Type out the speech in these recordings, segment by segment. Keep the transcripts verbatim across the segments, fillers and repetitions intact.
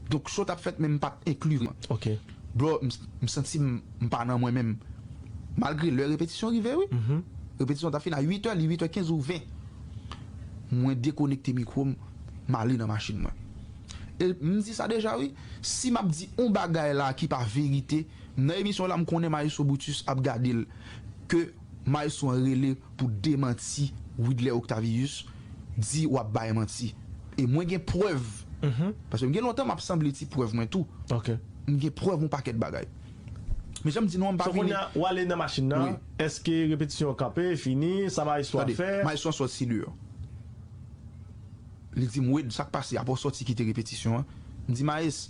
Donk, show t ap fèt, men m pa t enkli vreman. Ok. Bro, m, m santi m, m pa nan mwen menm. Malgre lè repetisyon rive, wi. Repetisyon t ap fin a uit è, li uit è kenz ou ven. Mwen dekonekte mikwo m, m ale nan machin mwen. E m di sa deja, wi. Si m ap di yon bagay la ki pa verite, nan emisyon la, m konnen Maestro Brutus ap gade l, ke Maestro an rele pou demanti Widley Octavius, di w ap bay manti. E mwen gen prèv. Paske m gen lontan m ap sanble ti prèv mwen tou. Ok. M gen prèv yon pakèt bagay. Men jan m di nou an, m pa vini. So, kounye a, w ale nan machin nan, wi, èske repetisyon an kanpe, fini, sa Maestro a fè? Tande, Maestro an sòti deyò. Li di m, Wid, sa k pase? Apre w sòti kite repetisyon an. M di, Maes,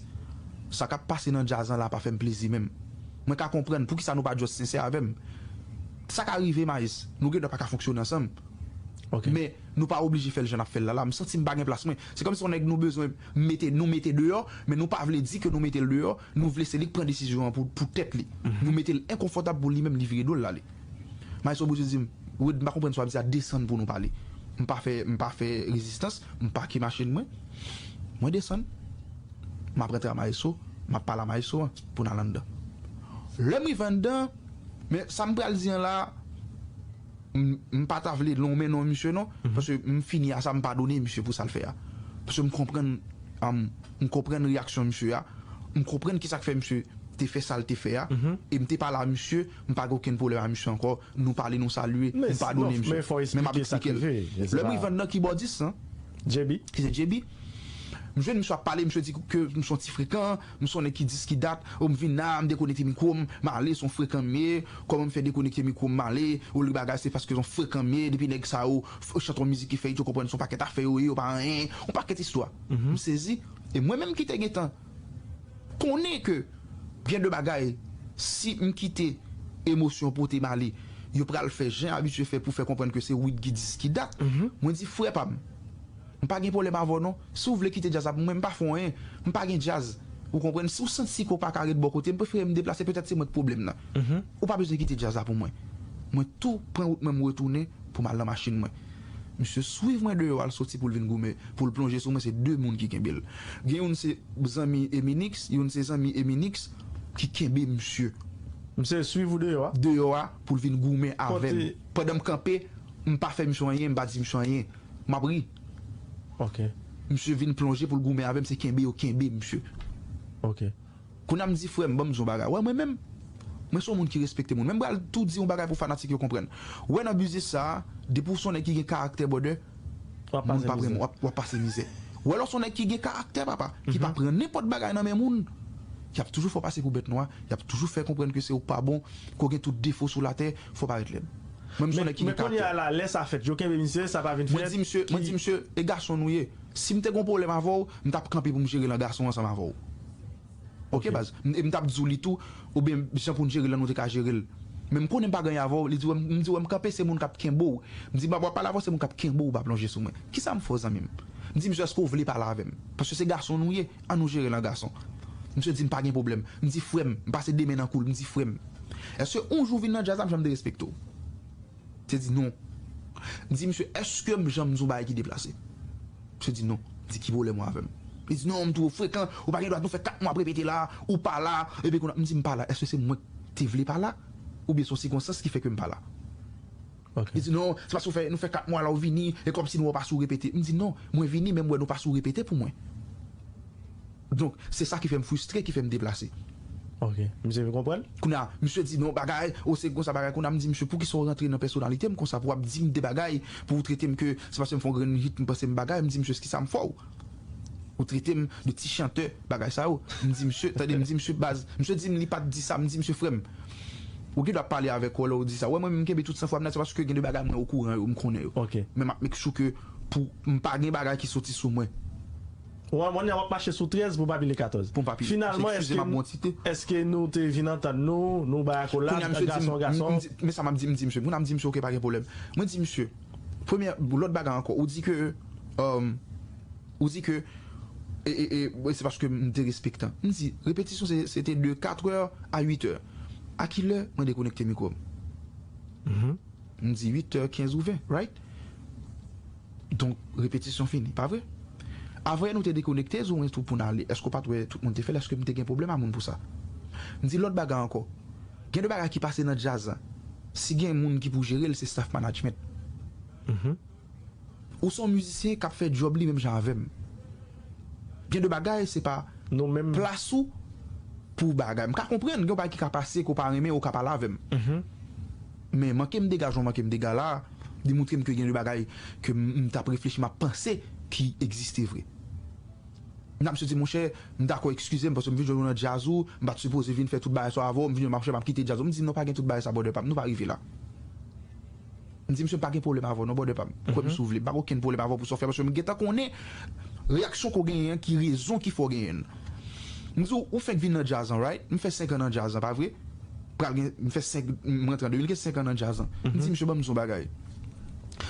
sa k ap pase nan djaz lan la pa fè m plezi menm. Mwen ka konprann, poukisa nou pa just sensè avè m? Sa ka rive, Maes. Nou gendwa pa ka fonksyone ansanm. Ok. Men, nou pa oblije fè l jan n ap fè l la, la. M santi m pa gen plas mwen. Se kòmsi yon nèg nou bezwen mete, nou mete deyò, men nou pa vle di ke nou mete l deyò, nou vle se li k pran desizyon an pou, pou tèt li. Nou mete l enkonfòtab pou li menm, li vire do l l ale. Maestro Brutus di m, Wid, m pa konprann sa w ap di a, desann pou nou pale. M pa fè, m pa fè rezistans, m pake machin mwen. Mwen desann. M ap rantre a Maestro, m ap pale a Maestro an pou n al anndan. Lè m rive anndan, men sa m pral di an la, m, m pa ta vle lonmen non misye non, paske m fini a sa, m padone misye pou sa l fè a. Paske m konprann, um, m konprann reyaksyon misye a, m konprann kisa k fè misye te fè sa l te fè a, e m te pale a misye, m pa gen okenn pwoblèm a misye ankò, nou pale, nou salye, m padone misye. Men m ap eksplike l. Lè m rive anndan kibòdis lan, J B, ki se J B, m jwenn misye ap pale, misye di ke m se yon ti frekan, m se yon nèg ki dis ki dat, o m vin la, m dekonekte mikwo m, m ale, se yon frekan m ye, kòman m fè dekonekte mikwo m, m ale, olye bagay se paske se yon frekan m ye, depi nèg sa yo f-, chante yon mizik ki fè yo konprann se yon pakèt afè yo ye, yo pa anyen, yon pakèt istwa. M sezi, e mwen menm ki te gentan konnen ke gen de bagay, si m kite emosyon pote m ale, yo pral fè jan abitye fè pou fè konprann ke se Wid ki dis ki dat. Mwen di, frè pa m, m pa gen pwoblèm avè w non. Si w vle kite djaz la pou mwen, m pa fè w anyen. M pa gen djaz. Ou konprann? Si w santi ke w pa ka ret bò kote m, prefere m deplase, petèt se mwen k pwoblèm nan. Ou pa bezwen kite djaz la pou mwen. Mwen tou pran wout mwen, m retounen pou m al nan machin mwen. Misye swiv mwen deyò, al soti pou l vin goumen, pou l plonje sou mwen, se de moun ki kenbe l. Gen youn se zanmi Eminix, youn se zanmi Eminix ki kenbe misye. Misye swiv ou deyò a? Deyò a, pou l vin goumen avè m. Pandan m kanpe, m pa fè misye anyen, m pa di misye anyen. M ap ri. Ok. Misye vin plonje pou l goumen avè m, se kenbe yo kenbe misye. Ok. Kounye a m di, frè m, ban m di w yon bagay. Wè, mwen menm, mwen se yon moun ki respekte moun. Men m pral tou di yon bagay pou fanatik yo konprann. Wè, nan biznis sa a, depi w se yon nèg ki gen karaktè, brother, moun pa pran w, w ap, w ap pase mizè. Wè, lè w se yon nèg ki gen karaktè, papa, ki pa pran nenpòt bagay nan men moun, y ap toujou fè w pase pou bèt nwa, y ap toujou fè konprann ke se ou k pa bon, ke w gen tout defo sou latè, fò w parèt lèd. Mwen, m se yon nèg ki gen karaktè. Men kounye a la, lè sa fèt, yo kenbe misye, sa pa vin fèt. Mwen di misye, mwen di misye, e gason nou ye. Si m te gen yon pwoblèm avè w, m t ap kanpe pou m jere l an gason ansanm avè w. Ok, baz. M, e m t ap di w li tou, oubyen jan pou n jere l lan, nou te ka jere l. Men m konnen m pa gen anyen avè w, li di, wè, m, m di, wè, m kanpe, se moun k ap kenbe w. M di, m ap, w ap pale avè w, se moun k ap kenbe w, w pa plonje sou mwen. Kisa m fè w, zanmi m? M di, misye, èske w vle pale avè m? Paske se gason nou ye, an nou jere l an gason. Misye di, m pa gen pwoblèm. M di, frè m, m pase de men nan kou l, m di, frè m, èske yon jou w vin nan djaz la, m janm derespekte w? Te di non. M di, misye, èske m janm di yon bagay ki deplase? Misye di non. M di, ki pwoblèm ou avè m? Li di, non, m twò frekan, ou pa gen dwa, nou fè kat mwa ap repete la, ou pa la, epi kounye a, m di, m pa la, èske se mwen ki te vle pa la? Oubyen se yon sikonstans ki fè ke m pa la? Ok. Li di, non, se paske w fè, nou fè kat mwa la, ou vini, e kòmsi nou wè w pa sou repete. M di, non, mwen vini, men m wè nou pa sou repete pou mwen. Donk, se sa ki fè m fristre, ki fè m deplase. Ok. Misye vin konprann? Kounye a, misye di, non, bagay, o, se konsa bagay. Kounye a, m di, misye, poukisa w rantre nan pèsonalite m konsa pou w ap di m de bagay, pou w trete m ke se paske m fè yon grenn hit, m panse m bagay. M di, misye, kisa m fè w? Ou trete m de ti chantè, bagay sa yo. M di, misye, tande, m di, misye, baz, misye di m li pa t di sa, m di, misye, frè m, ou gen dwa pale avèk ou lè w di sa. Wè, mwen menm, m kenbe tout sanfwa m nèt, se paske gen de bagay mwen okouran yo, m konnen yo. Ok. Men m ap make sure ke pou m pa gen bagay ki soti sou mwen. Wè, mwen, w ap mache sou trèz pou pa pile katòz. Pou m pa pile. Finalman, èske, èske nou te vin antann nou, nou bay akolad, gason, gason? Men sa m ap di, m di misye, moun ap di misye, ok, pa gen pwoblèm. Mwen di misye, premye, lòt bagay ankò, ou di ke, um, ou di ke, e, e, e, se paske m te respektan. M di, repetisyon, se, se te de kat è a uit è. A kilè mwen dekonekte mikwo m? M di uit è kenz ou ven, right? Donk, repetisyon fini, pa vre? Avan yè nou te dekonekte, Zo, mwen tou pou n ale. Èske w pa t wè tout moun te fè l? Èske m te gen pwoblèm a moun pou sa? M di lòt bagay ankò. Gen de bagay ki pase nan djaz la. Si gen moun ki pou jere l, se staff management. Ou se yon mizisyen k ap fè djòb li menm jan avè m. Gen de bagay, se pa plas ou pou bagay. M ka konprann, gen yon bagay ki ka pase, ke w pa renmen, ou ka pale avè m. Men manke m dega jan w manke m dega la, demontre m ke gen de bagay ke m, m t ap reflechi, m ap panse ki egziste vre. Nan, misye di, monchè, m dakò, eskize m, paske m vin jwenn ou nan djaz ou, m pa t sipoze vin fè tout bagay sa avè w, m vin, monchè, m ap kite djaz ou. M di, non, pa gen tout bagay sa, brother pa m, nou pa rive la. M di, misye, m pa gen pwoblèm avè w, non, brother pa m. Kwè m si w vle, m pa gen okenn pwoblèm avè w pou sa w fè, paske m gentan konnen reyaksyon ke w genyen an, ki rezon ki fè w genyen l. M di w, ou fenk vin nan djaz an, right? M fè senk an nan djaz an, pa vre? Pral gen, m fè senk, m rantre an de mil kenz, senk an nan djaz an. M di, misye, ban m di w yon bagay.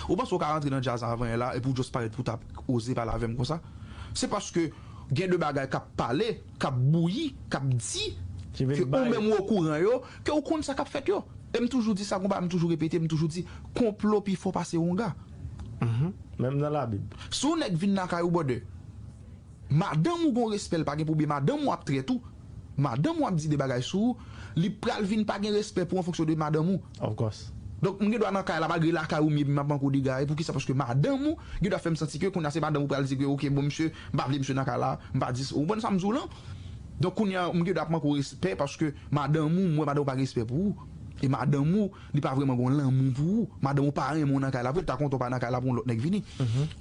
Ou panse w ka rantre nan djaz an avan yè la, epi w just parèt pou w ta oze pale avè m konsa? Se paske gen de bagay k ap pale, k ap bouyi, k ap di, ke ou menm ou okouran yo, ke ou konn sa k ap fèt yo. E m toujou di sa, konpa, m toujou repete, m toujou di, konplo pi fò pase wonga. Menm nan Labib. Si yon nèg vin lakay ou, brother, madanm ou gon respè, l pa gen pwoblèm, madanm ou ap trèt ou, madanm ou ap di de bagay sou ou, li pral vin pa gen respè pou ou an fonksyon de madanm ou. Of course. Donk, m gen dwa nan kay la, malgre lakay ou m ye, epi m ap manke w dega, e poukisa? Paske madanm ou gen dwa fè m santi ke kounye a se madanm ou pral di ke, oke, bon, misye, m pa vle misye nan kay la, m pa di, ou konprann sa m di w lan? Donk, kounye a, m gen dwa ap manke w respè, paske madanm ou, m wè madanm ou pa gen respè pou ou. E madanm ou, li pa vrèman gon lanmou pou ou. Madanm ou pa renmen w nan kay la vre, l ta kontan w pa nan kay la pou yon lòt nèg vini.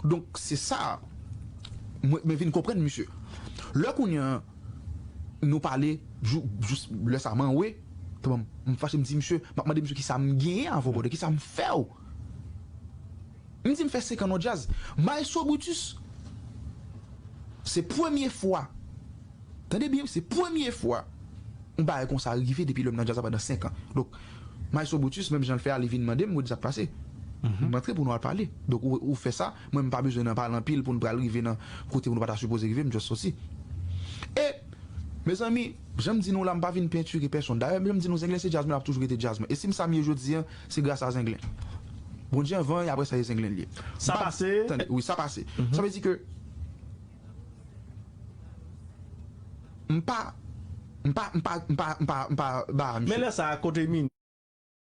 Donk, se sa, mwen, mwen vin konprann misye. Lè kounye a, nou pale, jou, jous lè sa m anwe, m fache, m di misye, m ap mande misye kisa m genyen avè w, brother, kisa m fè w? M di m fè senk an nan djaz. Maestro Brutus, se premye fwa, tande byen, se premye fwa yon bagay konsa rive depi lè m nan djaz la pandan senk an. Donk, Maestro Brutus, menm jan l fè a, li vin mande m, mwen di sa k pase. M antre pou nou al pale. Donk, ou, ou fè sa, mwen, m pa bezwen nan pale anpil pou n pral rive nan kote pou nou pa ta sipoze rive, m just soti. E, mezanmi, jan m di nou la, m pa vin pentire pèsonn. Dayè, jan m di nou, Zenglen se djaz mwen, l ap toujou rete djaz mwen. E si m sa m ye jodi a, se gras a Zenglen. Bondye anvan, e apre sa, e Zenglen l ye. Sa pase. Tande, wi, sa pase. Sa vle di ke m pa, m pa, m pa, m pa, m pa, m pa ba misye. Men lè sa a, kote